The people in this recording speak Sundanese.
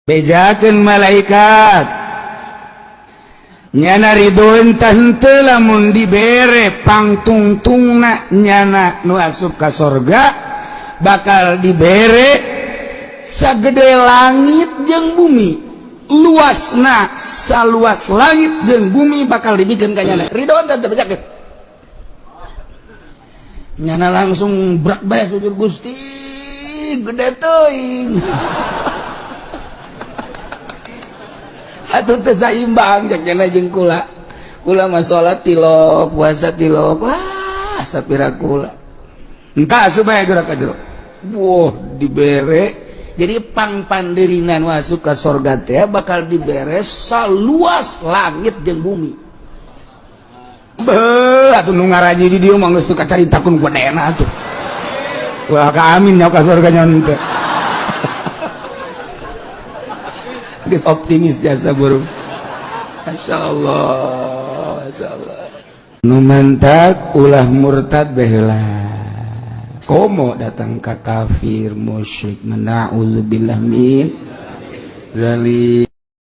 Bejakeun malaikat nyana ridho teu lamun dibere pangtungtungna nyana nu asup ka sorga bakal dibere sagede langit jeung bumi, luasna saluas langit jeung bumi bakal dibikin ka nyana. Ridho teu bejakeun nyana langsung brak bae sujud, "Gusti, gede teuing." Atuh teu saimbang cek nyana jeung kula. Kula mah salat tilok, puasa tilok, wah sapira kula. Entah supaya gerak ka jero. Wah, dibere jadi pangpandirinan masuk ke sorga teh bakal dibere saluas langit jeung bumi. Beuh, atuh nu ngaraji di dieu mah geus teu kacaritakeun gedena atuh. Wah, ka amin nya ka surga nya teh. Geus optimis jasa burung. Masya Allah, Masya Allah. Nu mantak ulah murtad baheula. Komo datang ka kafir musyrik, na'udzubillah min zalik.